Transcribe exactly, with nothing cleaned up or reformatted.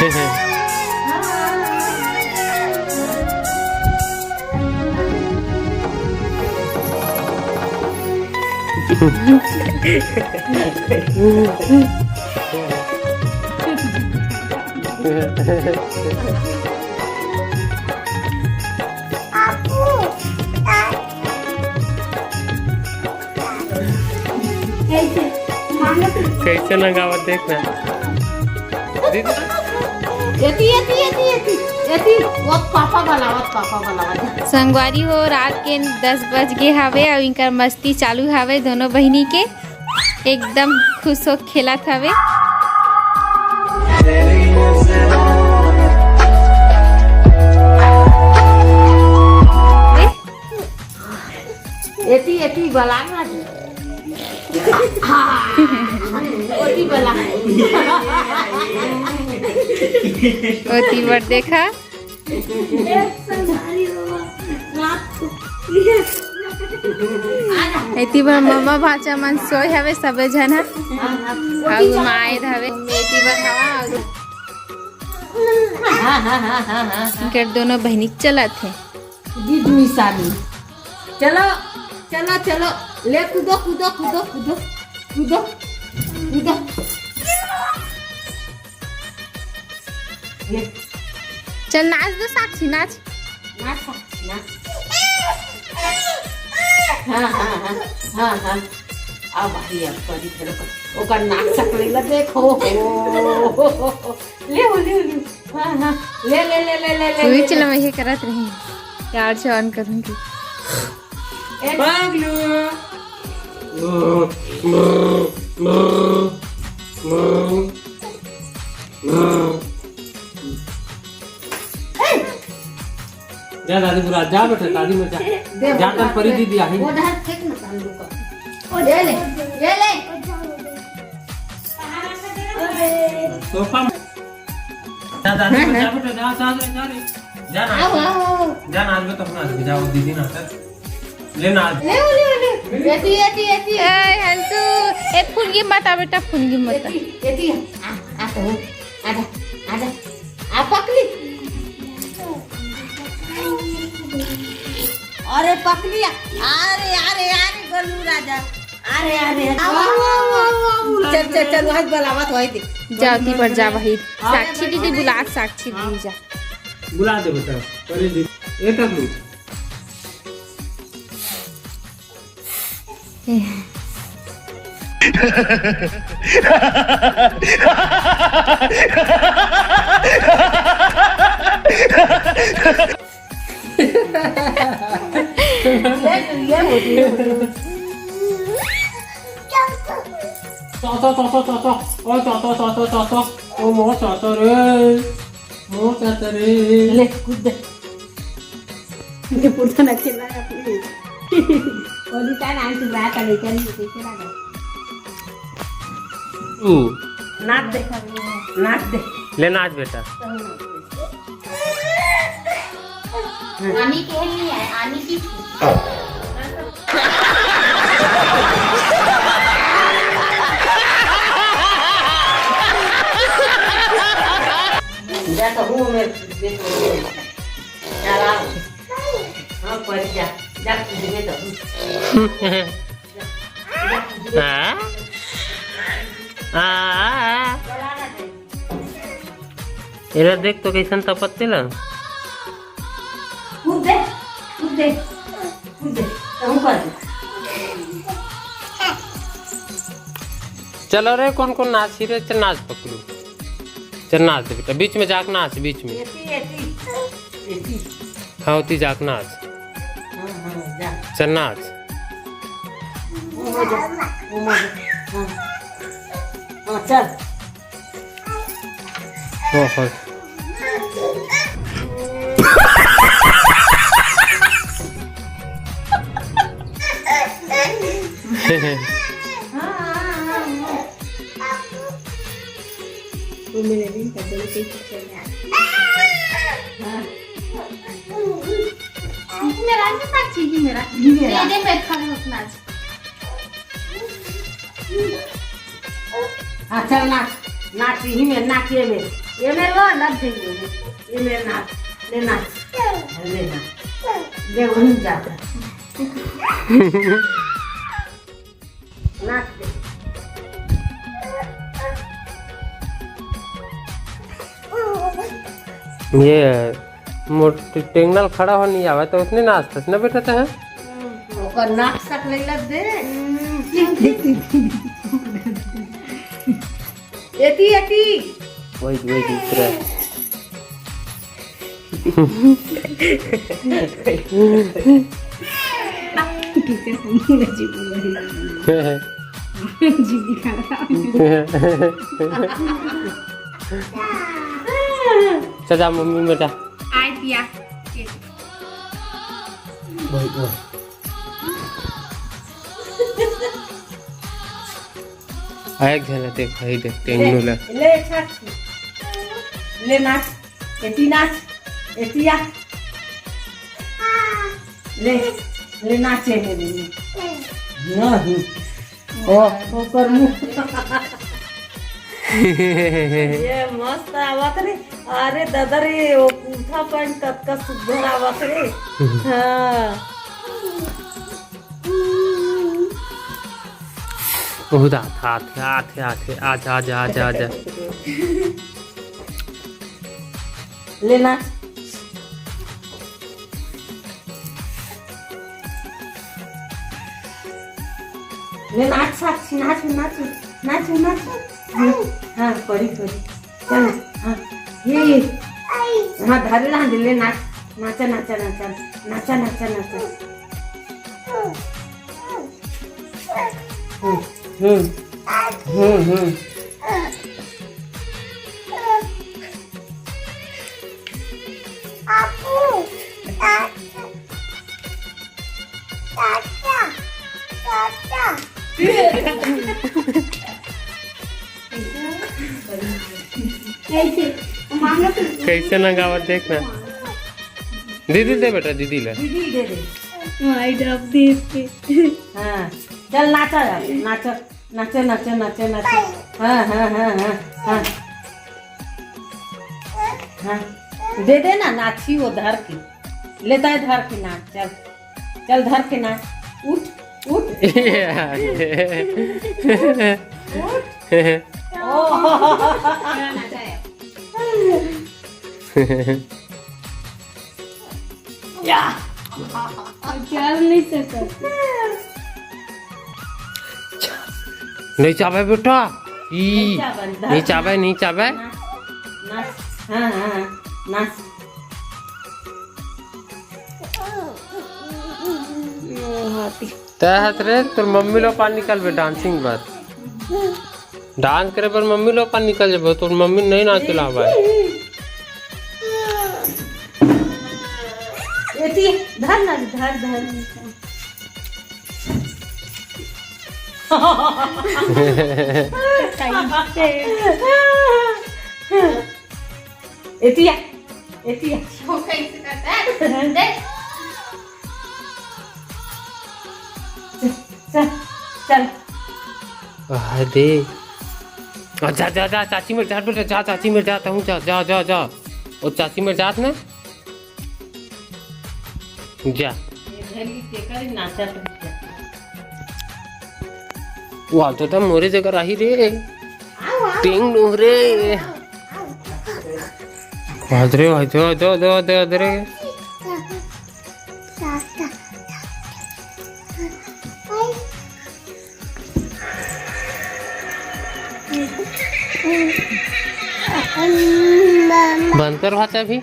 कैसे नंगावत देख ना। दीदी। एती, एती, एती, एती, एती। वो पापा बुलावत, पापा बुलावत। संगवारी हो, रात के दस बज गे हवे अउ इनकर मस्ती चालू हवे दोनों बहिनी के। एकदम खुश हो खेलत हवे। एती, एती बला ना। हाँ, ओती बला। ओती बर देखा। एती बर मम्मा भांचा मन सोए हवे सबे झन ह। अउ माय हवे एती बर हवा। इनकर दोनों बहिनी चलत हे। दीदी मिसानी। चलो, चलो, चलो। ले कूदो, कूदो, कूदो, कूदो। कूदो, कूदो। ये। चल नाच दो साक्षी, नाच। नाच साक्षी, नाच। हाँ, हाँ, हाँ, हाँ, हाँ। अब भाई, अब करी, चलो, ओकर नाक सकले ला देखो। ले, ले, ले, ले। हाँ, हाँ। ले, ले, ले। वही चला, मैं ये करत रही। यार, से on करूंगी। ए, पगलू। जा दादी बुला, जा बेटा, दादी में जा। दे, जा, वो कर परी दे। दीदी आही। वो डहर फेंक ना, कान दुखा। ओ, ले ले, ले ले। सोफा में। जा दादी में जा बेटा, जा, जा, जा, जा रे। जा ना। आओ, आओ, आओ। जा ना, आज में तो अपना आज में जाओ, दीदी ना कर। ले ना आज। ले, ले, ले। एती, एती, एती। ए, हंसू, ए, फुनगी मत आ बेटा, फुनगी मत आ। एती, एती। आ, आ तो। आजा, आजा। आ पकली। अरे पकली, अरे, अरे, अरे, गोलू राजा। अरे, अरे, अरे। चल, चल, चल, वही बुलावत वही दे। जाओ, ती पर जा वही। अरे, साक्षी दीदी बुला, साक्षी दीदी जा। बुला दे बेटा, अरे दीदी, ए तक। चाचा, चाचा, चाचा, ओ चाचा, चाचा, चाचा, ओ मोर चाचा रे, मोर चाचा रे। ले, कूद दे। ये पुरता ना खेला है अपनी। ओली का नाम से बात है, लेकिन ये कैसे लगा? ऊ। नाच दे, नाच दे। ले नाच बेटा। आनी के लिए है, आनी की। जा तो हूँ मैं, देख लो। चला। हाँ, परी जा। जा, कूद में तो। हाँ? आ, आ, आ। एला देख तो कैसन तपत तेला। कूद दे, कूद दे, कूद दे, तहूँ कर दे। चलो रे, कौन कौन नाच ही रे, चल नाच पकड़ू। चल नाच दे बेटा, बीच में जाके नाच, बीच में। एती, एती, एती। हाँ, ओती जाके नाच। हाँ, हाँ, जा। चल नाच। ओ मजा, ओ मजा। हाँ। हाँ, चल। ओहो। वो मेरे दिन का बड़ी कोई चक्कर में आ गया। हाँ। मेरा नहीं साक्षी जी, मेरा। ये मेरा। ये दे, मैं खड़े उठना आज। हाँ, चल नाच, नाच, यही में, नाच ये में। ये मेरे लो, लग जाएंगे। ये मेरे नाच, ले नाच, ले नाच, ले वहीं जाता। नाच दे। ये मोर टेंगना ल खड़ा हो नहीं आवे तो उसने नाचतस ना बेटा, ते हैं? ओकर नाक सक ले लग दे। एती, एती। वही, वही दूसरा। चल जा मम्मी बेटा। आय पिया। भाई, भाई। आय एक झलक देख भाई, देख टेंगनू ला। ले, ले, छाछ। ले नाच, एती नाच, एती आ। ले, ले नाचे हे, ले, ले। नहीं। ओ, ओकर मुंह। ये मस्त आवत रे। अरे दादा रे, वो कुर्ता पैंट कतका सुघर आवत रे। हाँ। बहुत आथे, आथे, आथे, आथे, आजा, आजा, आजा, आजा। ले नाच। ले नाच, साक्षी, नाच, नाच, नाच, नाच। हाँ, हाँ, पड़ी, पड़ी। चल, हाँ, ये, ये। हाँ, धरे रहा, ले नाच, नाचा, नाचा, नाचा, नाचा, नाचा, नाचा। हम्म, हम्म, हम्म, हम्म। कैसे? मांगत है। कैसे ना गावत, देख ना। दीदी दे बेटा, दीदी ले। दीदी दे दे। माई डाब दे इसके। हाँ, चल नाचा जा, नाचा, नाचा, नाचा, नाचा, नाचा। हाँ, हाँ, हाँ, हाँ, हाँ। हाँ, दे दे ना, नाची वो धर के। लेता है धर के नाच, चल। चल धर के नाच। उठ, उठ। उठ। ओ। चल नहीं सकत। नहीं चाबे बेटा। ई, नहीं चाबे, नहीं चाबे, नहीं चाबे। नाच, नाच। हाँ, हाँ, हाँ, नाच। तय हत रे, तोर मम्मी लो पानी निकाल बे, डांसिंग बर। डांस करे बर मम्मी लो पानी निकल जाबो, तोर मम्मी नहीं नाचे ला भाई। एती, धर ना, धर, धर। एतिया, एतिया। वो कैसे करता है? देख। चल, चल, चल। आ, दे। आ, जा, जा, जा, चाची मेर जात बेटा, जा, चाची मेर जात हूँ, जा, जा, जा, जा। ओ चाची मेर जात ना। जा। ये घर की टेकर ही नाचा तो क्या? वाह, तो तब मोरे जगह रही रे। आओ, आओ। टिंग नूह रे। वाह रे, वाह, दो, दो, दो, दो, दो रे। बंद कर भाषा भी।